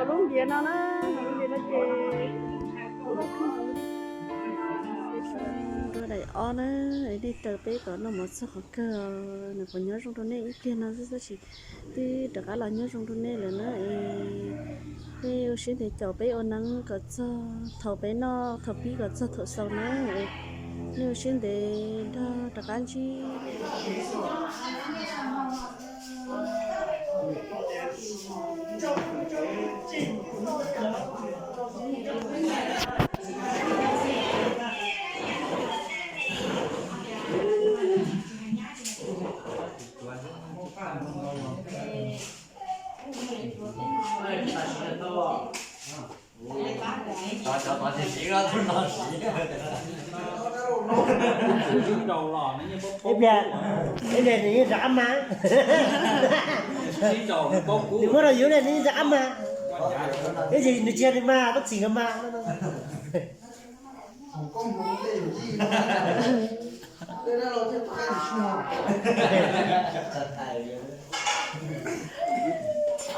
Lub ntiav no na, lub ntiav no ces nrua daim ob na, nej raws peb kom noj mov txog qhov kawg, nws puas nyob zoo rau nej ib pliag no xwb tab sis twb rov qab los nyob zoo rau nej lawm na. Es nej ua siab ntev caum peb ua neeb kom txog thaum peb noj thaum pib kom txog thaum xaus na. Nej ua siab ntev nrog rov qab ntsib. Ib pliag nws yeej rov qab mas, nws muab rau yus ne nws yeej rov qab mas, ib pliag nws tsis yog nws mas koj txhim nkawd mas.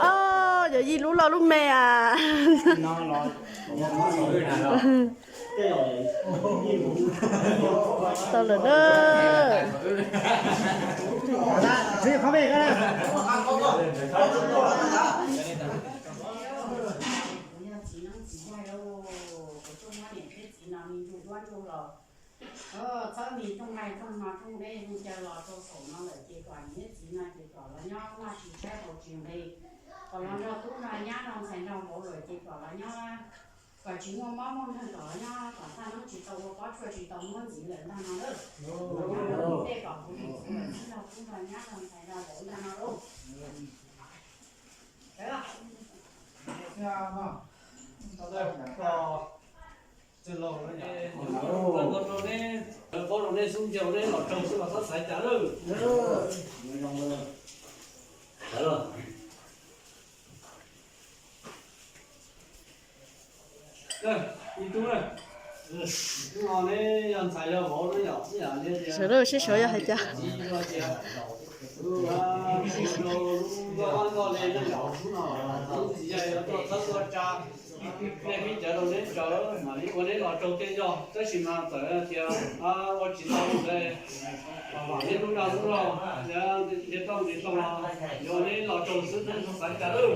Ob, yawm yij lub loj lub me as. Tau lawm na. Txhob mis thooj nqaij thooj no thooj dej thooj cawv los rau saum no lawm ces kom niam thiab txiv no ces kom los nyob vaj tsis tshaib qaum tsis nqhis, kom los nrog tub nrog nyab nrog ntxhais nrog vauv lawm ces kom los nyob, kom tsis muaj mob muaj nkeeg, kom los nyob kom thaj neeb tsis tau ua pob tshuaj tsis tau muab ntxiv lawm ntag no lauj. Kom nyob rau tej kom kuv niam txiv lawm nrog tub nrog nyab nrog ntxhais nrog vauv ntag no lauj. Rau neb xub ncaug neb los rau xwb los txhob xaiv cas lawm. Ib tug, hnub no neb yog ntxhais yog vauv no yom, sawv daws sib sau yog hais cas. Hnub no neb yog tuaj txhawb tuaj tsa, nej pib cawv rau neb tsawv mam li ua neb los raug tej yog, tab sis mas txawm tias ua tsis tau ntawd, neb hnub no hnub no ntiav tau ntiav tau los yuav neb los raug xwb, txhob xaiv cas lawm.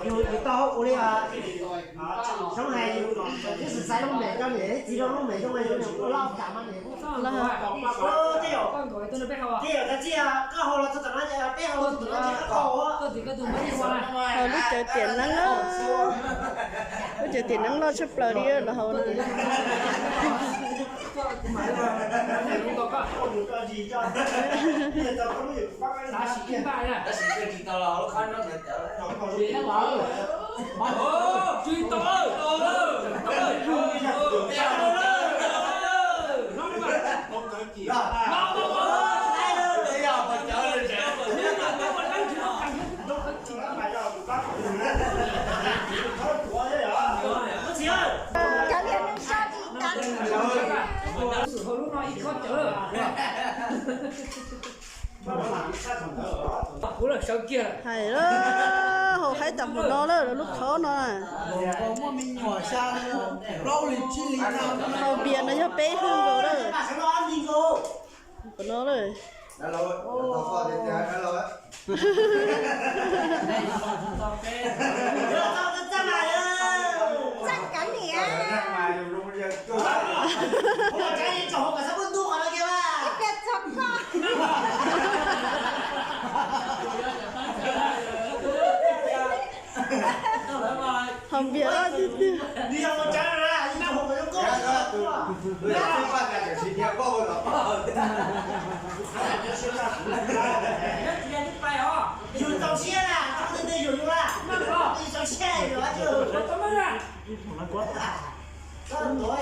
Yus tau ua li Soob hais, twb xav xaiv lub mem rau niam txiv rau lub mem zoo li yus ua loj kam mas niam. Tej zaum, tej zaum tag txij koj haus los txog tom no ces peb haus los txog tom no ces koj haus. Haus lub cawv tiam neeb, lub cawv tiam neeb loj tshaj plaws li los haus no. Hais lawm, haus haib tas npaum no lawm lub khob no. Haus npias no yog peb hwj nkaus lawm. Npaum no lawm. Haus npias loj tiag tiag.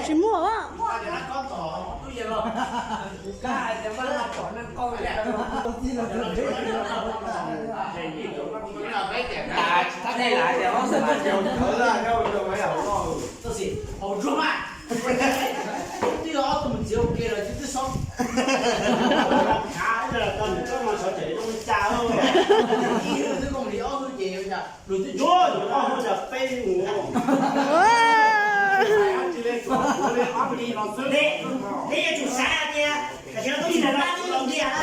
Tsis muaj. Tab sis hauv zog mas, twb ob tug mus txiv ua ke lawm twb xob. Ib hwj twb koom li ob hwj ces luag twb tsuag, ob hwj cas peb mus. Neb yuav tsum xav tias tam sim no tub tsis nrog pab tub los ntiag na.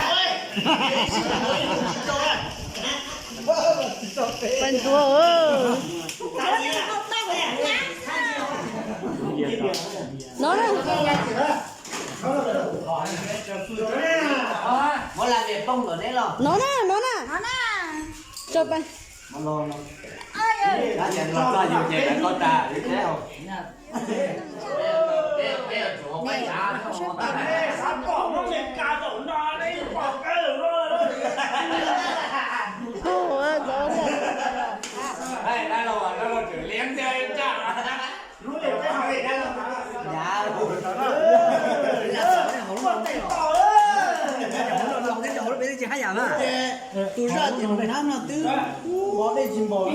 Pab ntsuab. No na. No na, no na. Tso pa. Tus zaj ces nab no twb ua dej tsis npaum.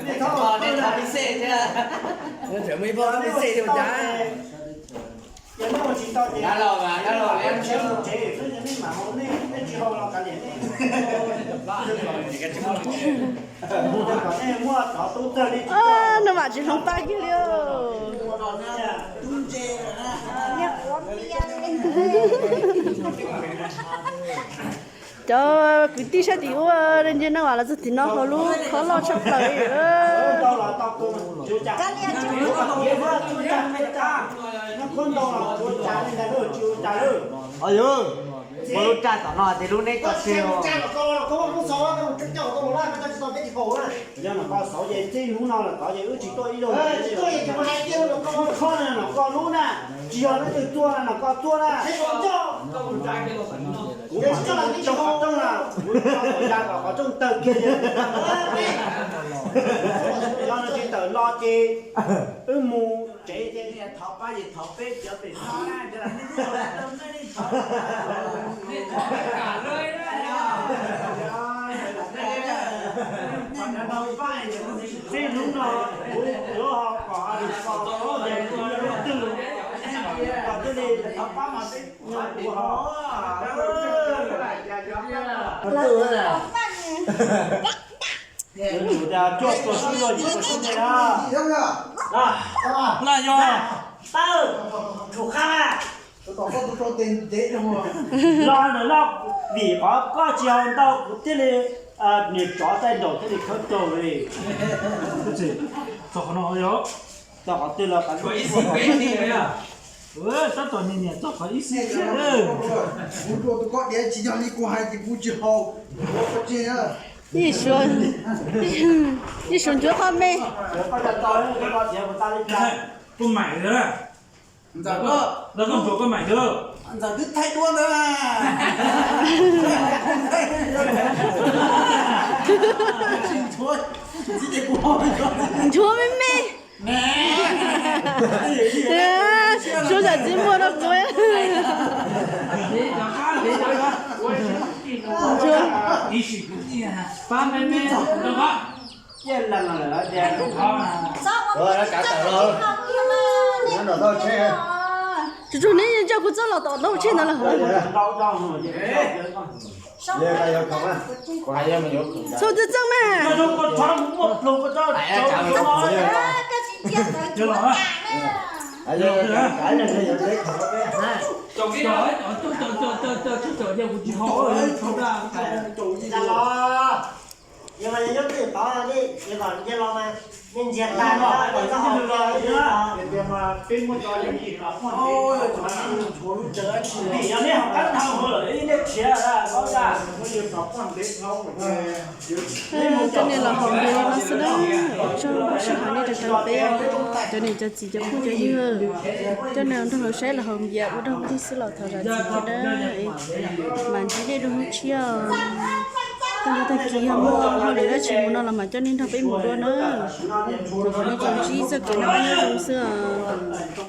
Nej thov pib xej thiab. Tseem muaj ib pab pib xej thiab ua cas. Dab laug, dab laug, nej tsis hau tsev xwb, nej mam hau nej, nej tsis hau los kav liam nej. Kom nej muaj cov tub txawg li. No mam tsis hloov pab kiag li. Cov kwv tij sab tim ub ntsia neej vam los txog tim no hauv lub khob loj tshaj plaws li. Yog, ua lub raj tom no ces lub neb tso tseg. Yog nom koj xauv ces txij hnub no los tod ces wb tsis tuaj ib zaug. Khob no nom koj lub na, tsis yog leej twg tuaj na, nom koj tuaj na. Kuv mam li tso qhov rooj na, kuv tso kom ya kom qhov rooj tawg kiag li. Yog nws tsis tawm los ces wb mus tsev ces thov pab ces thov peb cov pem no na. Txij hnub no kuv yuav ho kom lub twg kom twg li thov pab mas peb ua ho. Cuaj puas xub yog yim puas xub ne na. Laj yog tawj tshum qab. Los ntawm no vim qhov koj tsis hau ntau kuv thiaj li niam tsov taij nraum thiaj li khawb raug li. Txog qhov no yog txog qhov twg los tab tom niam niam txog qhov ib xib thiab. Kuv tus koj diav tsis yog li kuv hais ces kuv tsis hau. Ib suav ncuav qhov me. Koj mam lawm. Ntxawm koj, koj ntsuav koj mam yog. Ntxawm twb thaij duab ntawd. Nchuav me me. Suav zam txiv muag rau kuv. Nchuav. Tsuas tsuas neb coj kuv txoj los tom ntau tsheb ntawd lawm. Txhob txwj txeej mas. Yog mas yog nyob twj tod nej, nej ntsiag tag no, tias mas peb muab cov yooj yim los poj ntev, yog nej ho qab dhau lawm nej khiav paub tag. Cov niam los haus npias li no xwb na, ua tsaug lub sij hawm nej tau peb, cov niam cov txiv cov phooj cov ywg. Cov niam nrog lawv saib los haus npias ua dog dig xwb los thov zam txim thiab na, mam ntsib nej dua hnub tshiab os. Tag kis yog muaj hauj lwm dab tsi mus no los mam coj nej nrog peb mus dua na. Thov kom nej tsuas ntsib txoj kev noj qab nyob zoo xwb os.